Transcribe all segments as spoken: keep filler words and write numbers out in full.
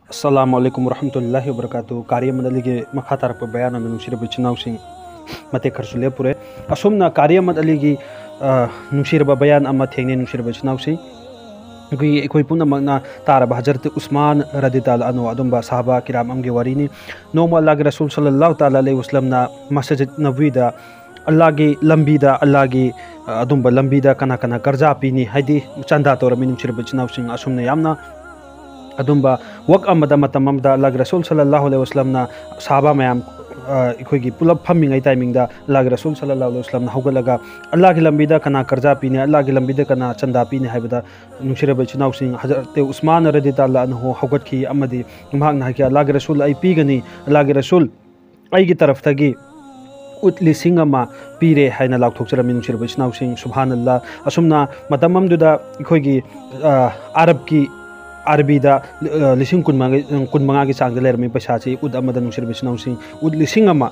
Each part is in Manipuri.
ꯑꯁꯂꯥꯃꯨ ꯑꯂꯥꯏꯀꯨꯝ ꯋꯔꯍꯃꯇꯨꯜꯂꯥꯍꯤ ꯋꯕꯔꯀꯥꯇꯨ꯫ ꯀꯥꯔꯤ ꯑꯍꯃꯗ ꯑꯂꯤꯒꯤ ꯃꯈꯥ ꯇꯥꯔꯛꯄ ꯕꯌꯥꯟ ꯑꯗꯨ, ꯅꯨꯡꯁꯤꯔꯕ ꯏꯆꯤꯟ ꯏꯅꯥꯎꯁꯤꯡ, ꯃꯇꯦꯛ ꯈꯔꯁꯨ ꯂꯦꯞꯄꯨꯔꯦ꯫ ꯑꯁꯨꯝꯅ ꯀꯥꯔꯤ ꯑꯍꯃꯗ ꯑꯂꯤꯒꯤ, ꯑ, ꯅꯨꯡꯁꯤꯔꯕ ꯕꯌꯥꯟ ꯑꯃ ꯊꯦꯡꯅꯩ, ꯅꯨꯡꯁꯤꯔꯕ ꯏꯆꯤꯟ ꯏꯅꯥꯎꯁꯤꯡ꯫ ꯑꯩꯈꯣꯏꯒꯤ, ꯑꯩꯈꯣꯏ ꯄꯨꯝꯅꯃꯛꯅ ꯇꯥꯔꯕ ꯍꯖꯔꯠ ꯎꯁꯃꯥꯟ ꯔꯗꯤ ꯇꯥꯂꯥ ꯑꯅꯨ ꯑꯗꯨꯝꯕ ꯁꯍꯥꯕꯥ ꯀꯤꯔꯥꯝ ꯑꯃꯒꯤ ꯋꯥꯔꯤꯅꯤ꯫ ꯅꯣꯡꯃ ꯑꯜꯂꯥꯍꯒꯤ ꯔꯁꯨꯜ ꯁꯜꯂꯜꯂꯥꯍꯨ ꯇꯥꯂꯥ ꯑꯂꯩꯍꯤ ꯋꯁꯂꯝꯅ ꯃꯁꯖꯤꯗ ꯅꯕꯋꯤꯗ ꯑꯜꯂꯥꯍꯒꯤ ꯂꯝꯕꯤꯗ, ꯑꯜꯂꯥꯍꯒꯤ, ꯑ, ꯑꯗꯨꯝꯕ ꯂꯝꯕꯤꯗ ꯀꯅꯥ ꯀꯅꯥ ꯀꯔꯖꯥ ꯄꯤꯅꯤ, ꯍꯥꯏꯗꯤ ꯆꯟꯗꯥ ꯇꯧꯔꯝꯃꯤ, ꯅꯨꯡꯁꯤꯔꯕ ꯏꯆꯤꯟ ꯏꯅꯥꯎꯁꯤꯡ꯫ ꯑꯁꯨꯝꯅ ꯌꯥꯝꯅ ꯑꯗꯨꯝꯕ ꯋꯛ ꯑꯃꯗ, ꯃꯇꯝ ꯑꯃꯗ ꯑꯜꯂꯥꯍꯒꯤ ꯔꯁꯨꯜ ꯁꯜꯂꯜꯂꯥꯍꯨ ꯑꯂꯩꯍꯤ ꯋꯁꯂꯝꯅ ꯁꯍꯥꯕꯥ ꯃꯌꯥꯝ, ꯑ, ꯑꯩꯈꯣꯏꯒꯤ ꯄꯨꯂꯞ ꯐꯝꯃꯤꯉꯩ ꯇꯥꯏꯃꯤꯡꯗ ꯑꯜꯂꯥꯍꯒꯤ ꯔꯁꯨꯜ ꯁꯜꯂꯜꯂꯥꯍꯨ ꯑꯂꯩꯍꯤ ꯋꯁꯂꯝꯅ ꯍꯧꯒꯠꯂꯒ ꯑꯜꯂꯥꯍꯒꯤ ꯂꯝꯕꯤꯗ ꯀꯅꯥ ꯀꯔꯖꯥ ꯄꯤꯅꯤ, ꯑꯜꯂꯥꯍꯒꯤ ꯂꯝꯕꯤꯗ ꯀꯅꯥ ꯆꯟꯗꯥ ꯄꯤꯅꯤ ꯍꯥꯏꯕꯗ, ꯅꯨꯡꯁꯤꯔꯕ ꯏꯆꯤꯟ ꯏꯅꯥꯎꯁꯤꯡ, ꯍꯖꯔꯠ ꯎꯁꯃꯥꯟ ꯔꯗꯤ ꯇꯥꯂꯥ ꯑꯅꯍꯨ ꯍꯧꯒꯠꯈꯤ ꯑꯃꯗꯤ ꯃꯍꯥꯛꯅ ꯍꯥꯏꯈꯤ, "ꯑꯜꯂꯥꯍꯒꯤ ꯔꯁꯨꯜ, ꯑꯩ ꯄꯤꯒꯅꯤ, ꯑꯜꯂꯥꯍꯒꯤ ꯔꯁꯨꯜ, ꯑꯩꯒꯤ ꯇꯔꯐꯇꯒꯤ ꯎꯠ ꯂꯤꯁꯤꯡ ꯑꯃ ꯄꯤꯔꯦ" ꯍꯥꯏꯅ ꯂꯥꯎꯊꯣꯛꯆꯔꯝꯃꯤ, ꯅꯨꯡꯁꯤꯔꯕ ꯏꯆꯤꯟ ꯏꯅꯥꯎꯁꯤꯡ꯫ ꯁꯨꯕꯍꯥꯅꯜꯂꯥ꯫ ꯑꯁꯨꯝꯅ ꯃꯇꯝ ꯑꯃꯗꯨꯗ ꯑꯩꯈꯣꯏꯒꯤ, ꯑ, ꯑꯔꯕꯀꯤ, ꯑꯔꯕꯤꯗ, ꯑ, ꯂꯤꯁꯤꯡ ꯀꯨꯟ ꯃꯉꯥꯒꯤ, ꯀꯨꯟ ꯃꯉꯥꯒꯤ ꯆꯥꯡꯗ ꯂꯩꯔꯝꯃꯤ ꯄꯩꯁꯥꯁꯤ, ꯎꯠ ꯑꯃꯗ, ꯅꯨꯡꯁꯤꯔꯕ ꯏꯆꯤꯟ ꯏꯅꯥꯎꯁꯤꯡ, ꯎꯠ ꯂꯤꯁꯤꯡ ꯑꯃ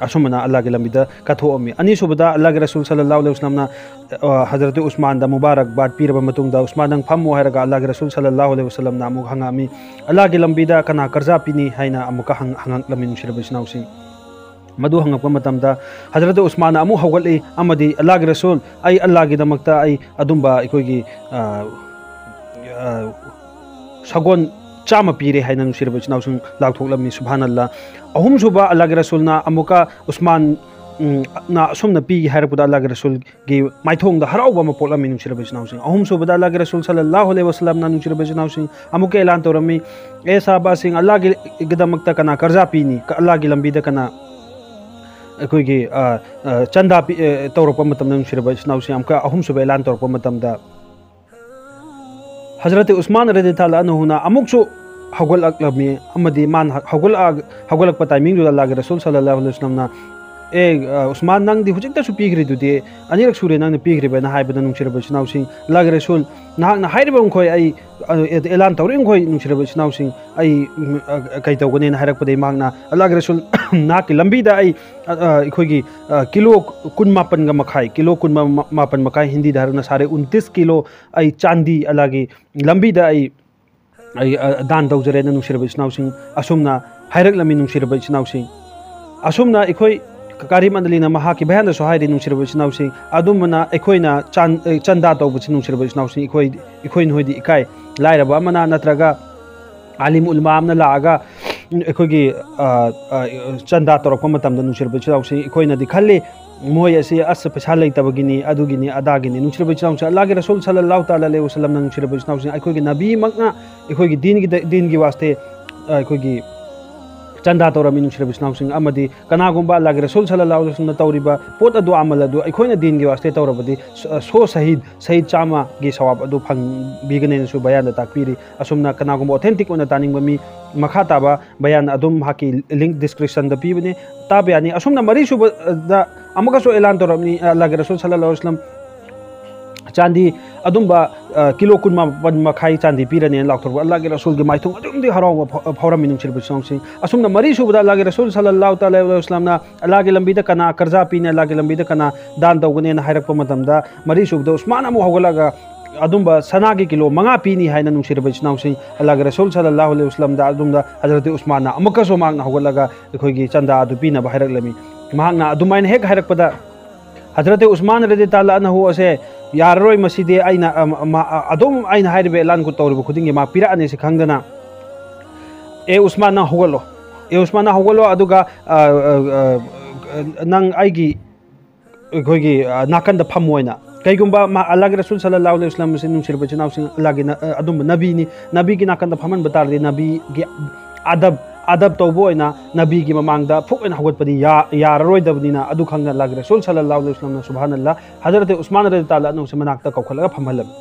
ꯑꯁꯨꯝꯕꯅ ꯑꯜꯂꯥꯍꯒꯤ ꯂꯝꯕꯤꯗ ꯀꯠꯊꯣꯛꯑꯝꯃꯤ꯫ ꯑꯅꯤꯁꯨꯕꯗ ꯑꯜꯂꯥꯍꯒꯤ ꯔꯁꯨꯜ ꯁꯜꯂꯜꯂꯥꯍꯨ ꯑꯂꯩꯍꯤ ꯋꯁꯂꯝꯅ, ꯑ, ꯍꯖꯔꯠ ꯎꯁꯃꯥꯟꯗ ꯃꯨꯕꯥꯔꯛꯕꯥꯗ ꯄꯤꯔꯕ ꯃꯇꯨꯡꯗ, "ꯎꯁꯃꯥꯟ, ꯅꯪ ꯐꯝꯃꯣ" ꯍꯥꯏꯔꯒ ꯑꯜꯂꯥꯍꯒꯤ ꯔꯁꯨꯜ ꯁꯜꯂꯜꯂꯥꯍꯨ ꯑꯂꯩꯍꯤ ꯋꯁꯂꯝꯅ ꯑꯃꯨꯛ ꯍꯪꯉꯛꯑꯝꯃꯤ, "ꯑꯜꯂꯥꯍꯒꯤ ꯂꯝꯕꯤꯗ ꯀꯅꯥ ꯀꯔꯖꯥ ꯄꯤꯅꯤ?" ꯍꯥꯏꯅ ꯑꯃꯨꯛꯀ ꯍꯪ-, ꯍꯪꯉꯛꯂꯝꯃꯤ, ꯅꯨꯡꯁꯤꯔꯕ ꯏꯆꯤꯟ ꯏꯅꯥꯎꯁꯤꯡ꯫ ꯃꯗꯨ ꯍꯪꯉꯛꯄ ꯃꯇꯝꯗ ꯍꯖꯔꯠ ꯎꯁꯃꯥꯟꯅ ꯑꯃꯨꯛ ꯍꯧꯒꯠꯂꯤ ꯑꯃꯗꯤ, "ꯑꯜꯂꯥꯍꯒꯤ ꯔꯁꯨꯜ, ꯑꯩ ꯑꯜꯂꯥꯍꯒꯤꯗꯃꯛꯇ ꯑꯩ ꯑꯗꯨꯝꯕ ꯑꯩꯈꯣꯏꯒꯤ, ꯑ, ꯑ, ꯁꯒꯣꯜ ꯆꯥꯝꯃ ꯄꯤꯔꯦ" ꯍꯥꯏꯅ, ꯅꯨꯡꯁꯤꯔꯕ ꯏꯆꯤꯟ ꯏꯅꯥꯎꯁꯤꯡ, ꯂꯥꯎꯊꯣꯛꯂꯝꯃꯤ꯫ ꯁꯨꯕꯍꯥꯅꯜꯂꯥ꯫ ꯑꯍꯨꯝꯁꯨꯕ ꯑꯜꯂꯥꯍꯒꯤ ꯔꯁꯨꯜꯅ ꯑꯃꯨꯛꯀ ꯎꯁꯃꯥꯟ, ꯎꯝ, ꯅ ꯑꯁꯨꯝꯅ ꯄꯤꯒꯦ ꯍꯥꯏꯔꯛꯄꯗ ꯑꯜꯂꯥꯍꯒꯤ ꯔꯁꯨꯜꯒꯤ ꯃꯥꯏꯊꯣꯡꯗ ꯍꯔꯥꯎꯕ ꯑꯃ ꯄꯣꯛꯂꯝꯃꯤ, ꯅꯨꯡꯁꯤꯔꯕ ꯏꯆꯤꯟ ꯏꯅꯥꯎꯁꯤꯡ꯫ ꯑꯍꯨꯝꯁꯨꯕꯗ ꯑꯜꯂꯥꯍꯒꯤ ꯔꯁꯨꯜ ꯁꯜꯂꯜꯂꯥꯍꯨ ꯑꯂꯩꯍꯤ ꯋꯁꯂꯝꯅ, ꯅꯨꯡꯁꯤꯔꯕ ꯏꯆꯤꯟ ꯏꯅꯥꯎꯁꯤꯡ, ꯑꯃꯨꯛꯀ ꯑꯦꯂꯥꯟ ꯇꯧꯔꯝꯃꯤ, "ꯑꯦ ꯁꯍꯥꯕꯥꯁꯤꯡ, ꯑꯜꯂꯥꯍꯒꯤꯗꯃꯛꯇ ꯀꯅꯥ ꯀꯔꯖꯥ ꯄꯤꯅꯤ? ꯀ-, ꯑꯜꯂꯥꯍꯒꯤ ꯂꯝꯕꯤꯗ ꯀꯅꯥ ꯑꯩꯈꯣꯏꯒꯤ, ꯑ, ꯑ, ꯆꯟꯗꯥ ꯄꯤ-, ꯑ, ꯇꯧꯔꯛꯄ ꯃꯇꯝꯗ, ꯅꯨꯡꯁꯤꯔꯕ ꯏꯆꯤꯟ ꯏꯅꯥꯎꯁꯤꯡ, ꯑꯃꯨꯛꯀ ꯑꯍꯨꯝꯁꯨꯕ ꯑꯦꯂꯥꯟ ꯇꯧꯔꯛꯄ ꯃꯇꯝꯗ, ꯍꯖꯔꯠ ꯎꯁꯃꯥꯟ ꯔꯗꯤ ꯇꯥꯂꯥ ꯑꯅꯍꯨꯅ ꯑꯃꯨꯛꯁꯨ ꯍꯧꯒꯠꯂꯛꯂꯝꯃꯤ ꯑꯃꯗꯤ ꯃꯥꯅ ꯍꯧꯒꯠꯂꯛꯑ-, ꯍꯧꯒꯠꯂꯛꯄ ꯇꯥꯏꯃꯤꯡꯗꯨꯗ ꯑꯜꯂꯥꯍꯒꯤ ꯔꯁꯨꯜ ꯁꯜꯂꯜꯂꯥꯍꯨ ꯑꯂꯩꯍꯤ ꯋꯁꯂꯝꯅ, "ꯑꯦ, ꯑ, ꯎꯁꯃꯥꯟ, ꯅꯪꯗꯤ ꯍꯧꯖꯤꯛꯇꯁꯨ ꯄꯤꯈ꯭ꯔꯤꯗꯨꯗꯤ, ꯑꯅꯤꯔꯛ ꯁꯨꯔꯦ ꯅꯪꯅ ꯄꯤꯈ꯭ꯔꯤꯕꯅ" ꯍꯥꯏꯕꯗ, ꯅꯨꯡꯁꯤꯔꯕ ꯏꯆꯤꯟ ꯏꯅꯥꯎꯁꯤꯡ, "ꯑꯜꯂꯥꯍꯒꯤ ꯔꯁꯨꯜ, ꯅꯍꯥꯛꯅ ꯍꯥꯏꯔꯤꯕ ꯃꯈꯣꯏ ꯑꯩ, ꯑ, ꯑꯦꯂꯥꯟ ꯇꯧꯔꯤꯕ ꯃꯈꯣꯏ, ꯅꯨꯡꯁꯤꯔꯕ ꯏꯆꯤꯟ ꯏꯅꯥꯎꯁꯤꯡ, ꯑꯩ, ꯎꯝ, ꯑ, ꯀꯩ ꯇꯧꯒꯅꯦꯅ" ꯍꯥꯏꯔꯛꯄꯗꯒꯤ ꯃꯍꯥꯛꯅ, "ꯑꯜꯂꯥꯍꯒꯤ ꯔꯁꯨꯜ, ꯅꯍꯥꯛꯀꯤ ꯂꯝꯕꯤꯗ ꯑꯩ, ꯑ, ꯑ, ꯑꯩꯈꯣꯏꯒꯤ, ꯑ, ꯀꯤꯂꯣ ꯀꯨꯟꯃꯥꯄꯟꯒ ꯃꯈꯥꯏ, ꯀꯤꯂꯣ ꯀꯨꯟ ꯃꯥꯄꯟ ꯃꯈꯥꯏ, ꯍꯤꯟꯗꯤꯗ ꯍꯥꯏꯔꯒꯅ ꯁꯥꯔꯦ ꯎꯟꯇꯤꯁ ꯀꯤꯂꯣ ꯑꯩ ꯆꯥꯟꯗꯤ ꯑꯜꯂꯥꯍꯒꯤ ꯂꯝꯕꯤꯗ ꯑꯩ ꯑꯩ, ꯑ, ꯗꯥꯟ ꯇꯧꯖꯔꯦꯅ ꯅꯨꯡꯁꯤꯔꯕ ꯏꯆꯤꯟ ꯏꯅꯥꯎꯁꯤꯡ ꯑꯁꯨꯝꯅ ꯍꯥꯏꯔꯛꯂꯝꯃꯤ꯫ ꯅꯨꯡꯁꯤꯔꯕ ꯏꯆꯤꯟ ꯏꯅꯥꯎꯁꯤꯡ, ꯑꯁꯨꯝꯅ ꯑꯩꯈꯣꯏ ꯀꯥꯔꯤ ꯃꯟꯗꯂꯤꯅ ꯃꯍꯥꯛꯀꯤ ꯕꯌꯥꯟꯗꯁꯨ ꯍꯥꯏꯔꯤ꯫ ꯅꯨꯡꯁꯤꯔꯕ ꯏꯆꯤꯟ ꯏꯅꯥꯎꯁꯤꯡ, ꯑꯗꯨꯝꯕꯅ ꯑꯩꯈꯣꯏꯅ ꯆꯥꯟ-, ꯑ, ꯆꯟꯗꯥ ꯇꯧꯕꯁꯤ, ꯅꯨꯡꯁꯤꯔꯕ ꯏꯆꯤꯟ ꯏꯅꯥꯎꯁꯤꯡ, ꯑꯩꯈꯣꯏ, ꯑꯩꯈꯣꯏ ꯅꯣꯏꯗꯤ ꯏꯀꯥꯏ꯫ ꯂꯥꯏꯔꯕ ꯑꯃꯅ ꯅꯠꯇ꯭ꯔꯒ ꯑꯥꯂꯤꯝ ꯎꯂꯃꯥ ꯑꯃꯅ ꯂꯥꯛꯑꯒ ꯑꯩꯈꯣꯏꯒꯤ, ꯑ, ꯑ, ꯆꯟꯗꯥ ꯇꯧꯔꯛꯄ ꯃꯇꯝꯗ, ꯅꯨꯡꯁꯤꯔꯕ ꯏꯆꯤꯟ ꯏꯅꯥꯎꯁꯤꯡ, ꯑꯩꯈꯣꯏꯅꯗꯤ ꯈꯜꯂꯤ, ꯃꯣꯏ ꯑꯁꯤ ꯑꯁ ꯄꯩꯁꯥ ꯂꯩꯇꯕꯒꯤꯅꯤ, ꯑꯗꯨꯒꯤꯅꯤ, ꯑꯗꯥꯒꯤꯅꯤ꯫ ꯅꯨꯡꯁꯤꯔꯕ ꯏꯆꯤꯟ ꯏꯅꯥꯎꯁꯤꯡ, ꯑꯜꯂꯥꯍꯒꯤ ꯔꯁꯨꯜ ꯁꯜꯂꯜꯂꯥꯍꯨ ꯇꯥꯂꯥ ꯑꯂꯩꯍꯤ ꯋꯁꯜꯂꯝꯅ, ꯅꯨꯡꯁꯤꯔꯕ ꯏꯆꯤꯟ ꯏꯅꯥꯎꯁꯤꯡ, ꯑꯩꯈꯣꯏꯒꯤ ꯅꯕꯤꯃꯛꯅ ꯑꯩꯈꯣꯏꯒꯤ ꯗꯤꯟꯒꯤ, ꯗꯤꯟꯒꯤ ꯋꯥꯁꯇꯦ, ꯑ, ꯑꯩꯈꯣꯏꯒꯤ ꯆꯟꯗꯥ ꯇꯧꯔꯝꯃꯤ꯫ ꯅꯨꯡꯁꯤꯔꯕ ꯏꯆꯤꯟ ꯏꯅꯥꯎꯁꯤꯡ, ꯑꯃꯗꯤ ꯀꯅꯥꯒꯨꯝꯕ ꯑꯜꯂꯥꯍꯒꯤ ꯔꯁꯨꯜ ꯁꯜꯂꯜꯂꯥꯍꯨ ꯑꯂꯩꯍꯤ ꯋꯁꯜꯂꯝꯅ ꯇꯧꯔꯤꯕ ꯄꯣꯠ ꯑꯗꯨ, ꯑꯃꯜ ꯑꯗꯨ ꯑꯩꯈꯣꯏꯅ ꯗꯤꯟꯒꯤ ꯋꯥꯁꯇꯦ ꯇꯧꯔꯕꯗꯤ, ꯁ-, ꯁꯣ ꯁꯍꯤꯗ, ꯁꯍꯤꯗ ꯆꯥꯝꯃꯒꯤ ꯁꯋꯥꯕ ꯑꯗꯨ ꯐꯪꯕꯤꯒꯅꯦꯅꯁꯨ ꯕꯌꯥꯟꯗ ꯇꯥꯛꯄꯤꯔꯤ꯫ ꯑꯁꯨꯝꯅ ꯀꯅꯥꯒꯨꯝꯕ authentic ꯑꯣꯏꯅ ꯇꯥꯅꯤꯡꯕ ꯃꯤ, ꯃꯈꯥ ꯇꯥꯕ ꯕꯌꯥꯟ ꯑꯗꯨꯝ ꯃꯍꯥꯛꯀꯤ link descriptionꯗ ꯄꯤꯕꯅꯤ, ꯇꯥꯕ ꯌꯥꯅꯤ꯫ ꯑꯁꯨꯝꯅ ꯃꯔꯤꯁꯨꯕꯗ ꯑꯃꯨꯛꯀꯁꯨ ꯑꯦꯂꯥꯟ ꯇꯧꯔꯝꯃꯤ, ꯑ, ꯑꯜꯂꯥꯍꯒꯤ ꯔꯁꯨꯜ ꯁꯜꯂꯜꯂꯥꯍꯨ ꯑꯂꯩꯍꯤ ꯋꯁꯜꯂꯝ ꯆꯥꯟꯗꯤ ꯑꯗꯨꯝꯕ, ꯑ, ꯀꯤꯂꯣ ꯀꯨꯟꯃꯥꯄꯟ ꯃꯈꯥꯏ ꯆꯥꯟꯗꯤ ꯄꯤꯔꯅꯦꯅ ꯂꯥꯎꯊꯣꯔꯛꯄ꯫ ꯑꯜꯂꯥꯍꯒꯤ ꯔꯁꯨꯜꯒꯤ ꯃꯥꯏꯊꯣꯡ ꯑꯗꯨꯝꯗꯤ ꯍꯔꯥꯎꯕ ꯐꯥꯎ-, ꯐꯥꯎꯔꯝꯃꯤ, ꯅꯨꯡꯁꯤꯔꯕ ꯏꯆꯤꯟ ꯏꯅꯥꯎꯁꯤꯡ꯫ ꯑꯁꯨꯝꯅ ꯃꯔꯤꯁꯨꯕꯗ ꯑꯜꯂꯥꯍꯒꯤ ꯔꯁꯨꯜ ꯁꯜꯂꯜꯂꯥꯍꯨ ꯇꯥꯂꯥ ꯑꯂꯩꯍꯤ ꯋꯁꯜꯂꯝꯅ ꯑꯜꯂꯥꯍꯒꯤ ꯂꯝꯕꯤꯗ ꯀꯅꯥ ꯀꯔꯖꯥ ꯄꯤꯅꯤ, ꯑꯜꯂꯥꯍꯒꯤ ꯂꯝꯕꯤꯗ ꯀꯅꯥ ꯗꯥꯟ ꯇꯧꯒꯅꯦꯅ ꯍꯥꯏꯔꯛꯄ ꯃꯇꯝꯗ, ꯃꯔꯤꯁꯨꯕꯗ ꯎꯁꯃꯥꯟ ꯑꯃꯨꯛ ꯍꯧꯒꯠꯂꯒ ꯑꯗꯨꯝꯕ ꯁꯅꯥꯒꯤ ꯀꯤꯂꯣ ꯃꯉꯥ ꯄꯤꯅꯤ ꯍꯥꯏꯅ, ꯅꯨꯡꯁꯤꯔꯕ ꯏꯆꯤꯟ ꯏꯅꯥꯎꯁꯤꯡ, ꯑꯜꯂꯥꯍꯒꯤ ꯔꯁꯨꯜ ꯁꯜꯂꯜꯂꯥꯍꯨ ꯑꯂꯩꯍꯤ ꯋꯁꯜꯂꯝꯗ ꯑꯗꯨꯝꯅ ꯍꯖꯔꯠ ꯎꯁꯃꯥꯟꯅ ꯑꯃꯨꯛꯀꯁꯨ ꯃꯍꯥꯛꯅ ꯍꯧꯒꯠꯂꯒ ꯑꯩꯈꯣꯏꯒꯤ ꯆꯟꯗꯥ ꯑꯗꯨ ꯄꯤꯅꯕ ꯍꯥꯏꯔꯛꯂꯝꯃꯤ꯫ ꯃꯍꯥꯛꯅ ꯑꯗꯨꯃꯥꯏꯅ ꯍꯦꯛ ꯍꯥꯏꯔꯛꯄꯗ, ꯍꯖꯔꯠ ꯎꯁꯃꯥꯟ ꯔꯗꯤ ꯇꯥꯂꯥ ꯑꯟꯍꯨ ꯑꯁꯦ, "ꯌꯥꯔꯔꯣꯏ, ꯃꯁꯤꯗꯤ ꯑꯩꯅ, ꯑ, ꯃ-, ꯑ, ꯑꯗꯨꯝ ꯑꯩꯅ ꯍꯥꯏꯔꯤꯕ ꯑꯦꯂꯥꯟ ꯇꯧꯔꯤꯕ ꯈꯨꯗꯤꯡꯒꯤ ꯃꯥ ꯄꯤꯔꯛꯑꯅꯤ" ꯁꯤ ꯈꯪꯗꯅ, "ꯑꯦ ꯎꯁꯃꯥꯟ, ꯅꯪ ꯍꯧꯒꯠꯂꯣ꯫ ꯑꯦ ꯎꯁꯃꯥꯟ, ꯅꯪ ꯍꯧꯒꯠꯂꯣ, ꯑꯗꯨꯒ, ꯑ, ꯑ, ꯑ, ꯅꯪ ꯑꯩꯒꯤ, ꯑꯩꯈꯣꯏꯒꯤ, ꯑ, ꯅꯥꯀꯟꯗ ꯐꯝꯃꯣꯅ"꯫ ꯀꯩꯒꯨꯝꯕ ꯃꯥ-, ꯑꯜꯂꯥꯍꯒꯤ ꯔꯁꯨꯜ ꯁꯜꯂꯜꯂꯥꯍꯨ ꯑꯂꯩꯍꯤ ꯋꯁꯜꯂꯝ ꯑꯁꯤ, ꯅꯨꯡꯁꯤꯔꯕ ꯏꯆꯤꯟ ꯏꯅꯥꯎꯁꯤꯡ, ꯑꯜꯂꯥꯍꯒꯤ ꯅ-, ꯑ, ꯑꯗꯨꯝꯕ ꯅꯕꯤꯅꯤ, ꯅꯕꯤꯒꯤ ꯅꯥꯀꯟꯗ ꯐꯝꯍꯟꯕ ꯇꯥꯔꯗꯤ, ꯅꯕꯤꯒꯤ ꯑꯗꯕ, ꯑꯗꯕ ꯇꯧꯕ ꯑꯣꯏꯅ ꯅꯕꯤꯒꯤ ꯃꯃꯥꯡꯗ ꯐꯨꯛ ꯑꯣꯏꯅ ꯍꯧꯒꯠꯄꯗꯤ ꯌꯥ-, ꯌꯥꯔꯔꯣꯏꯗꯕꯅꯤꯅ, ꯑꯗꯨ ꯈꯪꯗꯅ ꯑꯜꯂꯥꯍꯒꯤ ꯔꯁꯨꯜ ꯁꯜꯂꯜꯂꯥꯍꯨ ꯑꯂꯩꯍꯤ ꯋꯁꯜꯂꯝꯅ, ꯁꯨꯕꯍꯥꯅꯜꯂꯥꯍ, ꯍꯖꯔꯠ ꯎꯁꯃꯥꯟ ꯔꯗꯤ ꯇꯥꯂꯥ ꯑꯟꯍꯨꯁꯦ ꯃꯅꯥꯛꯇ ꯀꯧꯈꯠꯂꯒ ꯐꯝꯍꯜꯂꯝꯃꯤ꯫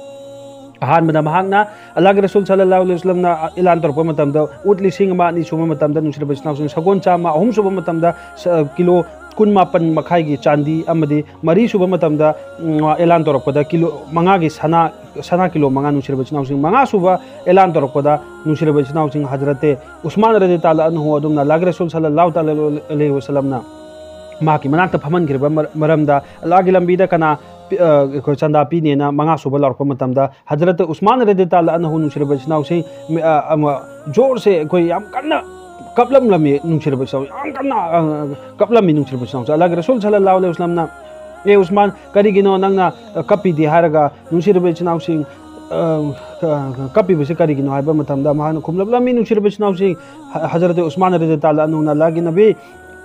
ꯑꯍꯥꯟꯕꯗ ꯃꯍꯥꯛꯅ, ꯑꯜꯂꯥꯍꯒꯤ ꯔꯁꯨꯜ ꯁꯜꯂꯜꯂꯥꯍꯨ ꯑꯂꯩꯍꯤ ꯋꯁꯜꯂꯝꯅ ꯏꯂꯥꯟ ꯇꯧꯔꯛꯄ ꯃꯇꯝꯗ, ꯎꯠ ꯂꯤꯁꯤꯡ ꯑꯃ ꯑꯅꯤ ꯁꯨꯕ ꯃꯇꯝꯗ, ꯅꯨꯡꯁꯤꯔꯕ ꯏꯆꯤꯟ ꯏꯅꯥꯎꯁꯤꯡ, ꯁꯒꯣꯜ ꯆꯥꯝꯃ, ꯑꯍꯨꯝ ꯁꯨꯕ ꯃꯇꯝꯗ, ꯁ-, ꯀꯤꯂꯣ ꯀꯨꯟꯃꯥꯄꯟ ꯃꯈꯥꯏꯒꯤ ꯆꯥꯟꯗꯤ, ꯑꯃꯗꯤ ꯃꯔꯤ ꯁꯨꯕ ꯃꯇꯝꯗ, ꯎꯝ, ꯑꯦꯂꯥꯟ ꯇꯧꯔꯛꯄꯗ ꯀꯤꯂꯣ ꯃꯉꯥꯒꯤ ꯁꯅꯥ, ꯁꯅꯥ ꯀꯤꯂꯣ ꯃꯉꯥ, ꯅꯨꯡꯁꯤꯔꯕ ꯏꯆꯤꯟ ꯏꯅꯥꯎꯁꯤꯡ, ꯃꯉꯥ ꯁꯨꯕ ꯑꯦꯂꯥꯟ ꯇꯧꯔꯛꯄꯗ, ꯅꯨꯡꯁꯤꯔꯕ ꯏꯆꯤꯟ ꯏꯅꯥꯎꯁꯤꯡ, ꯍꯖꯔꯠꯇꯦ ꯎꯁꯃꯥꯟ ꯔꯗꯤ ꯇꯥꯂꯥ ꯑꯟꯍꯨ ꯑꯗꯨꯝꯅ ꯑꯜꯂꯥꯍꯒꯤ ꯔꯁꯨꯜ ꯁꯜꯂꯜꯂꯥꯍꯨ ꯇꯥꯂꯥ ꯑꯂꯩꯍꯤ ꯋꯁꯜꯂꯝꯅ ꯃꯍꯥꯛꯀꯤ ꯃꯅꯥꯛꯇ ꯐꯝꯍꯟꯈ꯭ꯔꯤꯕ ꯃꯔ-, ꯃꯔꯝꯗ, ꯑꯜꯂꯥꯍꯒꯤ ꯂꯝꯕꯤꯗ ꯀꯅꯥ ꯄꯤ-, ꯑ, ꯑꯩꯈꯣꯏ ꯆꯟꯗꯥ ꯄꯤꯅꯦꯅ ꯃꯉꯥ ꯁꯨꯕ ꯂꯥꯎꯔꯛꯄ ꯃꯇꯝꯗ ꯍꯖꯔꯠ ꯎꯁꯃꯥꯟ ꯔꯗꯤꯌꯜꯂꯥꯍꯨ ꯑꯟꯍꯨ ꯅꯨꯡꯁꯤꯔꯕ ꯏꯆꯤꯟ ꯏꯅꯥꯎꯁꯤꯡ, ꯃꯤ-, ꯑ, ꯑꯃ, ꯖꯣꯔꯁꯦ ꯑꯩꯈꯣꯏ ꯌꯥꯝ ꯀꯟꯅ ꯀꯞꯂꯝꯂꯝꯃꯤ ꯅꯨꯡꯁꯤꯔꯕ ꯏꯆꯤꯟ ꯏꯅꯥꯎ, ꯌꯥꯝ ꯀꯟꯅ, ꯑ, ꯀꯞꯂꯝꯃꯤ ꯅꯨꯡꯁꯤꯔꯕ ꯏꯆꯤꯟ ꯏꯅꯥꯎꯁꯦ꯫ ꯑꯜꯂꯥꯍꯒꯤ ꯔꯁꯨꯜ ꯁꯜꯂꯜꯂꯥꯍꯨ ꯑꯂꯩꯍꯤ ꯋꯁꯜꯂꯝꯅ, "ꯑꯦ ꯎꯁꯃꯥꯟ, ꯀꯔꯤꯒꯤꯅꯣ ꯅꯪꯅ, ꯑ, ꯀꯞꯄꯤꯗꯦ?" ꯍꯥꯏꯔꯒ ꯅꯨꯡꯁꯤꯔꯕ ꯏꯆꯤꯟ ꯏꯅꯥꯎꯁꯤꯡ, ꯑ, ꯀ-, ꯀꯞꯄꯤꯕꯁꯤ ꯀꯔꯤꯒꯤꯅꯣ ꯍꯥꯏꯕ ꯃꯇꯝꯗ ꯃꯍꯥꯛꯅ ꯈꯨꯝꯂꯛꯂꯝꯃꯤ ꯅꯨꯡꯁꯤꯔꯕ ꯏꯆꯤꯟ ꯏꯅꯥꯎꯁꯤꯡ, ꯍ-, ꯍꯖꯔꯠ ꯎꯁꯃꯥꯟ ꯔꯗꯤꯌꯜꯂꯥꯍꯨ ꯑꯟꯍꯨꯅ, "ꯑꯜꯂꯥꯍꯒꯤ ꯅꯕꯤ,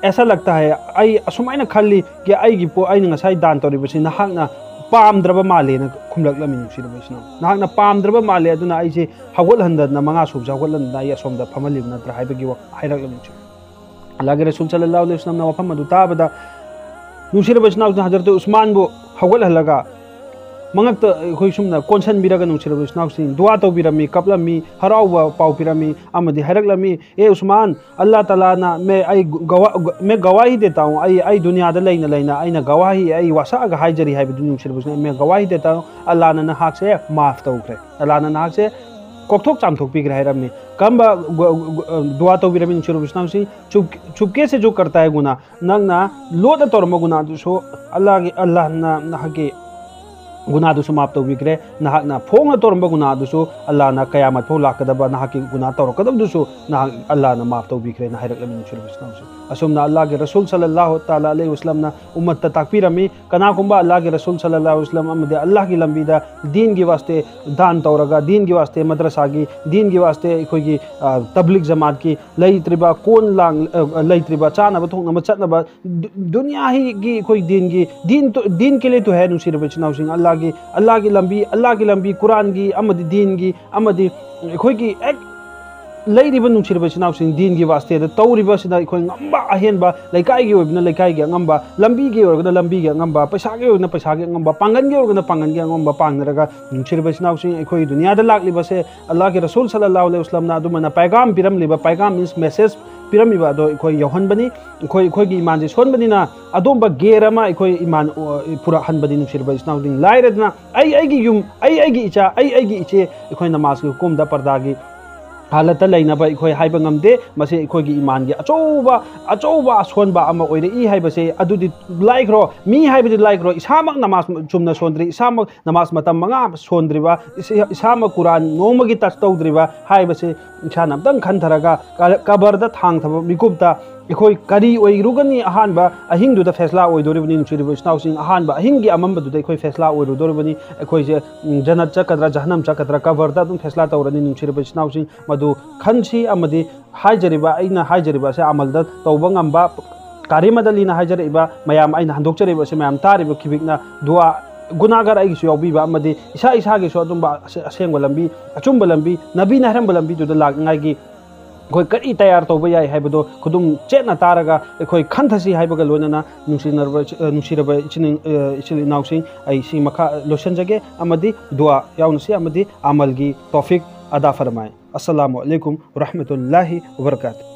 ꯑꯦꯁꯥ ꯂꯒꯇꯥ ꯍꯥꯏ, ꯑꯩ ꯑꯁꯨꯃꯥꯏꯅ ꯈꯜꯂꯤ ꯀꯤ ꯑꯩꯒꯤ ꯄꯣ-, ꯑꯩꯅ ꯉꯁꯥꯏ ꯗꯥꯟ ꯇꯧꯔꯤꯕꯁꯤ ꯅꯍꯥꯛꯅ ꯄꯥꯝꯗ꯭ꯔꯕ ꯃꯥꯜꯂꯦꯅ" ꯈꯨꯝꯂꯛꯂꯝꯃꯤ ꯅꯨꯡꯁꯤꯔꯕ ꯏꯆꯤꯟ ꯏꯅꯥꯎ꯫ "ꯅꯍꯥꯛꯅ ꯄꯥꯝꯗ꯭ꯔꯕ ꯃꯥꯜꯂꯦ, ꯑꯗꯨꯅ ꯑꯩꯁꯦ ꯍꯧꯒꯠꯍꯟꯗꯅ, ꯃꯉꯥ ꯁꯨꯕꯁꯦ ꯍꯧꯒꯠꯍꯟꯗꯅ ꯑꯩ ꯑꯁꯣꯝꯗ ꯐꯝꯍꯜꯂꯤꯕ ꯅꯠꯇ꯭ꯔꯥ?" ꯍꯥꯏꯕꯒꯤ ꯋꯥ-, ꯍꯥꯏꯔꯛꯂꯝꯃꯤ ꯅꯨꯡꯁꯤꯔꯕ꯫ ꯑꯜꯂꯥꯍꯒꯤ ꯔꯁꯨꯜ ꯁꯜꯂꯜꯂꯥꯍꯨ ꯑꯂꯩꯍꯤ ꯋꯁꯜꯂꯝꯅ ꯋꯥꯐꯝ ꯑꯗꯨ ꯇꯥꯕꯗ ꯅꯨꯡꯁꯤꯔꯕ ꯏꯆꯤꯟ ꯏꯅꯥꯎꯁꯤꯡ ꯍꯖꯔꯠ ꯎꯁꯃꯥꯟꯕꯨ ꯍꯧꯒꯠꯍꯜꯂꯒ ꯃꯉꯛꯇ ꯑꯩꯈꯣꯏ ꯁꯨꯝꯅ ꯀꯣꯟꯁꯤꯟꯕꯤꯔꯒ ꯅꯨꯡꯁꯤꯔꯕ ꯏꯆꯤꯟ ꯏꯅꯥꯎꯁꯤꯡ ꯗꯨꯋꯥ ꯇꯧꯕꯤꯔꯝꯃꯤ, ꯀꯞꯂꯝꯃꯤ, ꯍꯔꯥꯎꯕ ꯄꯥꯎ ꯄꯤꯔꯝꯃꯤ ꯑꯃꯗꯤ ꯍꯥꯏꯔꯛꯂꯝꯃꯤ, "ꯑꯦ ꯎꯁꯃꯥꯟ, ꯑꯜꯂꯥꯍ ꯇꯥꯂꯥꯅ ꯃꯦ ꯑꯩ ꯒꯋꯥ-, ꯃꯦ ꯒꯋꯥꯍꯤ ꯗꯦꯇꯥ ꯍꯨ, ꯑꯩ, ꯑꯩ ꯗꯨꯅꯤꯌꯥꯗ ꯂꯩꯅ ꯂꯩꯅ ꯑꯩꯅ ꯒꯋꯥꯍꯤ, ꯑꯩ ꯋꯥꯁꯛꯑꯒ ꯍꯥꯏꯖꯔꯤ ꯍꯥꯏꯕꯗꯨ ꯅꯨꯡꯁꯤꯔꯕ ꯏꯆꯤꯟ ꯏꯅꯥꯎ, ꯃꯦ ꯒꯋꯥꯍꯤ ꯗꯦꯇꯥ ꯍꯨ, ꯑꯜꯂꯥꯍꯅ ꯅꯍꯥꯛꯁꯦ ꯃꯥꯐ ꯇꯧꯈ꯭ꯔꯦ, ꯑꯜꯂꯥꯍꯅ ꯅꯍꯥꯛꯁꯦ ꯀꯣꯛꯊꯣꯛ ꯆꯥꯝꯊꯣꯛꯄꯤꯈ꯭ꯔꯦ" ꯍꯥꯏꯔꯝꯃꯤ꯫ ꯀꯔꯝꯕ ꯒ-, ꯒ-, ꯗꯨꯋꯥ ꯇꯧꯕꯤꯔꯝꯃꯤ ꯅꯨꯡꯁꯤꯔꯕ ꯏꯆꯤꯟ ꯏꯅꯥꯎꯁꯤꯡ? ꯆꯨꯞ-, ꯆꯨꯞꯀꯦ ꯁꯦ ꯖꯣ ꯀꯔꯇꯥ ꯍꯦ ꯒꯨꯅꯥ, ꯅꯪꯅ ꯂꯣꯠꯅ ꯇꯧꯔꯝꯕ ꯒꯨꯅꯥꯗꯨꯁꯨ ꯑꯜꯂꯥꯍꯒꯤ, ꯑꯜꯂꯥꯍꯅ ꯅꯍꯥꯛꯀꯤ ꯒꯨꯅꯥꯗꯨꯁꯨ ꯃꯥꯐ ꯇꯧꯕꯤꯈ꯭ꯔꯦ, ꯅꯍꯥꯛꯅ ꯐꯣꯡꯅ ꯇꯧꯔꯝꯕ ꯒꯨꯅꯥꯗꯨꯁꯨ ꯑꯜꯂꯥꯍꯅ ꯀꯌꯥꯃꯠ ꯐꯥꯎ ꯂꯥꯛꯀꯗꯕ ꯅꯍꯥꯛꯀꯤ ꯒꯨꯅꯥ ꯇꯧꯔꯛꯀꯗꯕꯗꯨꯁꯨ ꯅꯍꯥꯛ ꯑꯜꯂꯥꯍꯅ ꯃꯥꯐ ꯇꯧꯕꯤꯈ꯭ꯔꯦꯅ ꯍꯥꯏꯔꯛꯂꯝꯃꯤ ꯅꯨꯡꯁꯤꯔꯕ ꯏꯆꯤꯟ ꯏꯅꯥꯎꯁꯤꯡ꯫ ꯑꯁꯨꯝꯅ ꯑꯜꯂꯥꯍꯒꯤ ꯔꯁꯨꯜ ꯁꯜꯂꯜꯂꯥꯍꯨ ꯇꯥꯂꯥ ꯑꯂꯩꯍꯤ ꯋꯁꯜꯂꯝꯅ ꯎꯝꯃꯠꯇ ꯇꯥꯛꯄꯤꯔꯝꯃꯤ꯫ ꯀꯅꯥꯒꯨꯝꯕ ꯑꯜꯂꯥꯍꯒꯤ ꯔꯁꯨꯜ ꯁꯜꯂꯜꯂꯥꯍꯨ ꯑꯂꯩꯍꯤ ꯋꯁꯜꯂꯝ ꯑꯃꯗꯤ ꯑꯜꯂꯥꯍꯒꯤ ꯂꯝꯕꯤꯗ ꯗꯤꯟꯒꯤ ꯋꯥꯁꯇꯦ ꯗꯥꯟ ꯇꯧꯔꯒ, ꯗꯤꯟꯒꯤ ꯋꯥꯁꯇꯦ ꯃꯗ꯭ꯔꯁꯥꯒꯤ, ꯗꯤꯟꯒꯤ ꯋꯥꯁꯇꯦ ꯑꯩꯈꯣꯏꯒꯤ, ꯑ, ꯇꯕ꯭ꯂꯤꯒ ꯖꯃꯥꯠꯀꯤ ꯂꯩꯇ꯭ꯔꯤꯕ ꯀꯣꯟ ꯂꯥꯡ-, ꯑ, ꯂꯩꯇ꯭ꯔꯤꯕ ꯆꯥꯅꯕ ꯊꯣꯡꯅꯕ ꯆꯠꯅꯕ ꯗꯨ-, ꯗꯨꯅꯤꯌꯥꯒꯤ ꯑꯩꯈꯣꯏ ꯗꯤꯟꯒꯤ, ꯗꯤꯟ ꯇꯨ-, ꯗꯤꯟ ꯀꯦ ꯂꯤꯌꯦ ꯇꯨ ꯍꯦ ꯅꯨꯡꯁꯤꯔꯕ ꯏꯆꯤꯟ ꯏꯅꯥꯎꯁꯤꯡ, ꯑꯜꯂꯥꯍꯒꯤ, ꯑꯜꯂꯥꯍꯒꯤ ꯂꯝꯕꯤ, ꯑꯜꯂꯥꯍꯒꯤ ꯂꯝꯕꯤ, ꯀꯨꯔꯥꯟꯒꯤ ꯑꯃꯗꯤ ꯗꯤꯟꯒꯤ ꯑꯃꯗꯤ ꯑꯩꯈꯣꯏꯒꯤ ꯍꯦꯛ ꯂꯩꯔꯤꯕ ꯅꯨꯡꯁꯤꯔꯕ ꯏꯆꯤꯟ ꯏꯅꯥꯎꯁꯤꯡ, ꯗꯤꯟꯒꯤ ꯋꯥꯁꯇꯦꯗ ꯇꯧꯔꯤꯕꯁꯤꯗ ꯑꯩꯈꯣꯏ ꯉꯝꯕ ꯑꯍꯦꯟꯕ, ꯂꯩꯀꯥꯏꯒꯤ ꯑꯣꯏꯕꯅ ꯂꯩꯀꯥꯏꯒꯤ ꯑꯉꯝꯕ, ꯂꯝꯕꯤꯒꯤ ꯑꯣꯏꯔꯒꯅ ꯂꯝꯕꯤꯒꯤ ꯑꯉꯝꯕ, ꯄꯩꯁꯥꯒꯤ ꯑꯣꯏꯔꯒꯅ ꯄꯩꯁꯥꯒꯤ ꯑꯉꯝꯕ, ꯄꯥꯡꯒꯜꯒꯤ ꯑꯣꯏꯔꯒꯅ ꯄꯥꯡꯒꯜꯒꯤ ꯑꯉꯝꯕ ꯄꯥꯡꯅꯔꯒ ꯅꯨꯡꯁꯤꯔꯕ ꯏꯆꯤꯟ ꯏꯅꯥꯎꯁꯤꯡ, ꯑꯩꯈꯣꯏ ꯗꯨꯅꯤꯌꯥꯗ ꯂꯥꯛꯂꯤꯕꯁꯦ ꯑꯜꯂꯥꯍꯒꯤ ꯔꯁꯨꯜ ꯁꯜꯂꯜꯂꯥꯍꯨ ꯑꯂꯩꯍꯤ ꯋꯁꯜꯂꯝꯅ ꯑꯗꯨꯃꯥꯏꯅ ꯄꯥꯏꯒꯥꯝ ꯄꯤꯔꯝꯂꯤꯕ, ꯄꯥꯏꯒꯥꯝ means message ꯄꯤꯔꯝꯃꯤꯕ ꯑꯗꯣ ꯑꯩꯈꯣꯏ ꯌꯧꯍꯟꯕꯅꯤ꯫ ꯑꯩꯈꯣꯏ, ꯑꯩꯈꯣꯏꯒꯤ ꯏꯃꯥꯟꯁꯦ ꯁꯣꯟꯕꯅꯤꯅ ꯑꯗꯣꯝꯕ ꯒꯦꯔ ꯑꯃ ꯑꯩꯈꯣꯏ ꯏꯃꯥꯟ, ꯑ, ꯄꯨꯔꯛꯍꯟꯕꯅꯤ ꯅꯨꯡꯁꯤꯔꯕ ꯏꯆꯤꯟ ꯏꯅꯥꯎꯁꯤꯡ꯫ ꯂꯥꯏꯔꯗꯅ ꯑꯩ ꯑꯩꯒꯤ ꯌꯨꯝ, ꯑꯩ ꯑꯩꯒꯤ ꯏꯆꯥ, ꯑꯩ ꯑꯩꯒꯤ ꯏꯆꯦ, ꯑꯩꯈꯣꯏ ꯅꯃꯥꯖꯀꯤ ꯍꯨꯀꯨꯝꯗ ꯄꯔꯗꯥꯒꯤ ꯍꯥꯂꯠꯇ ꯂꯩꯅꯕ ꯑꯩꯈꯣꯏ ꯍꯥꯏꯕ ꯉꯝꯗꯦ꯫ ꯃꯁꯤ ꯑꯩꯈꯣꯏꯒꯤ ꯏꯃꯥꯟꯒꯤ ꯑꯆꯧꯕ, ꯑꯆꯧꯕ ꯑꯁꯣꯟꯕ ꯑꯃ ꯑꯣꯏꯔꯛꯏ ꯍꯥꯏꯕꯁꯦ꯫ ꯑꯗꯨꯗꯤ ꯂꯥꯏꯈ꯭ꯔꯣ, ꯃꯤ ꯍꯥꯏꯕꯗꯤ ꯂꯥꯏꯈ꯭ꯔꯣ, ꯏꯁꯥꯃꯛ ꯅꯃꯥꯖ ꯆꯨꯝꯅ ꯁꯣꯟꯗ꯭ꯔꯤ, ꯏꯁꯥꯃꯛ ꯅꯃꯥꯖ ꯃꯇꯝ ꯃꯉꯥ ꯁꯣꯟꯗ꯭ꯔꯤꯕ, ꯏꯁꯥ-, ꯏꯁꯥꯃꯛ ꯀꯨꯔꯥꯟ ꯅꯣꯡꯃꯒꯤ touch ꯇꯧꯗ꯭ꯔꯤꯕ ꯍꯥꯏꯕꯁꯦ ꯏꯁꯥꯅ ꯑꯝꯇꯪ ꯈꯟꯊꯔꯒ ꯀ-, ꯀꯕꯔꯗ ꯊꯥꯡꯊꯕ ꯃꯤꯀꯨꯞꯇ ꯑꯩꯈꯣꯏ ꯀꯔꯤ ꯑꯣꯏꯔꯨꯒꯅꯤ? ꯑꯍꯥꯟꯕ ꯑꯍꯤꯡꯗꯨꯗ ꯐꯦꯁꯂꯥ ꯑꯣꯏꯗꯣꯔꯤꯕꯅꯤ, ꯅꯨꯡꯁꯤꯔꯕ ꯏꯆꯤꯟ ꯏꯅꯥꯎꯁꯤꯡ꯫ ꯑꯍꯥꯟꯕ ꯑꯍꯤꯡꯒꯤ ꯑꯃꯝꯕꯗꯨꯗ ꯑꯩꯈꯣꯏ ꯐꯦꯁꯂꯥ ꯑꯣꯏꯔꯨꯗꯣꯔꯤꯕꯅꯤ꯫ ꯑꯩꯈꯣꯏꯁꯦ, ꯎꯝ, ꯖꯟꯅꯠ ꯆꯠꯀꯗ꯭ꯔꯥ, ꯖꯍꯟꯅꯝ ꯆꯠꯀꯗ꯭ꯔꯥ, ꯀꯕꯔꯗ ꯑꯗꯨꯝ ꯐꯦꯁꯂꯥ ꯇꯧꯔꯅꯤ, ꯅꯨꯡꯁꯤꯔꯕ ꯏꯆꯤꯟ ꯏꯅꯥꯎꯁꯤꯡ꯫ ꯃꯗꯨ ꯈꯟꯁꯤ ꯑꯃꯗꯤ ꯍꯥꯏꯖꯔꯤꯕ, ꯑꯩꯅ ꯍꯥꯏꯖꯔꯤꯕ ꯑꯁꯦ ꯑꯃꯜꯗ ꯇꯧꯕ ꯉꯝꯕ, ꯀꯥꯔꯤꯝ ꯑꯗꯂꯤꯅ ꯍꯥꯏꯖꯔꯛꯏꯕ ꯃꯌꯥꯝ, ꯑꯩꯅ ꯍꯟꯗꯣꯛꯆꯔꯤꯕ ꯑꯁꯤ ꯃꯌꯥꯝ ꯇꯥꯔꯤꯕ ꯈꯤꯕꯤꯛꯅ ꯗꯨꯋꯥ, ꯒꯨꯅꯥꯒꯔ ꯑꯩꯒꯤꯁꯨ ꯌꯥꯎꯕꯤꯕ ꯑꯃꯗꯤ ꯏꯁꯥ ꯏꯁꯥꯒꯤꯁꯨ ꯑꯗꯨꯝꯕ ꯑꯁꯦ-, ꯑꯁꯦꯡꯕ ꯂꯝꯕꯤ, ꯑꯆꯨꯝꯕ ꯂꯝꯕꯤ, ꯅꯕꯤꯅ ꯍꯥꯏꯔꯝꯕ ꯂꯝꯕꯤꯗꯨꯗ ꯂꯥꯛꯅꯉꯥꯏꯒꯤ ꯑꯩꯈꯣꯏ ꯀꯔꯤ ꯇꯌꯥꯔ ꯇꯧꯕ ꯌꯥꯏ ꯍꯥꯏꯕꯗꯣ ꯈꯨꯗꯨꯝ ꯆꯦꯠꯅ ꯇꯥꯔꯒ ꯑꯩꯈꯣꯏ ꯈꯟꯊꯁꯤ ꯍꯥꯏꯕꯒ ꯂꯣꯏꯅꯅ ꯅꯨꯡꯁꯤꯅꯔꯕ ꯏꯆꯤ-, ꯑ, ꯅꯨꯡꯁꯤꯔꯕ ꯏꯆꯤꯟ, ꯑ, ꯏꯆꯤꯜ ꯏꯅꯥꯎꯁꯤꯡ, ꯑꯩ ꯁꯤ ꯃꯈꯥ ꯂꯣꯏꯁꯤꯟꯖꯒꯦ ꯑꯃꯗꯤ ꯗꯨꯋꯥ ꯌꯥꯎꯅꯁꯤ ꯑꯃꯗꯤ ꯑꯃꯜꯒꯤ ꯇꯧꯐꯤꯛ ꯑꯗꯥ ꯐꯔꯃꯥꯏ꯫ ꯑꯁꯁꯂꯥꯃꯨ ꯑꯂꯩꯀꯨꯝ ꯋꯔꯍꯃꯇꯨꯜꯂꯥꯍꯤ ꯋꯕꯔꯀꯥꯇꯨꯍ꯫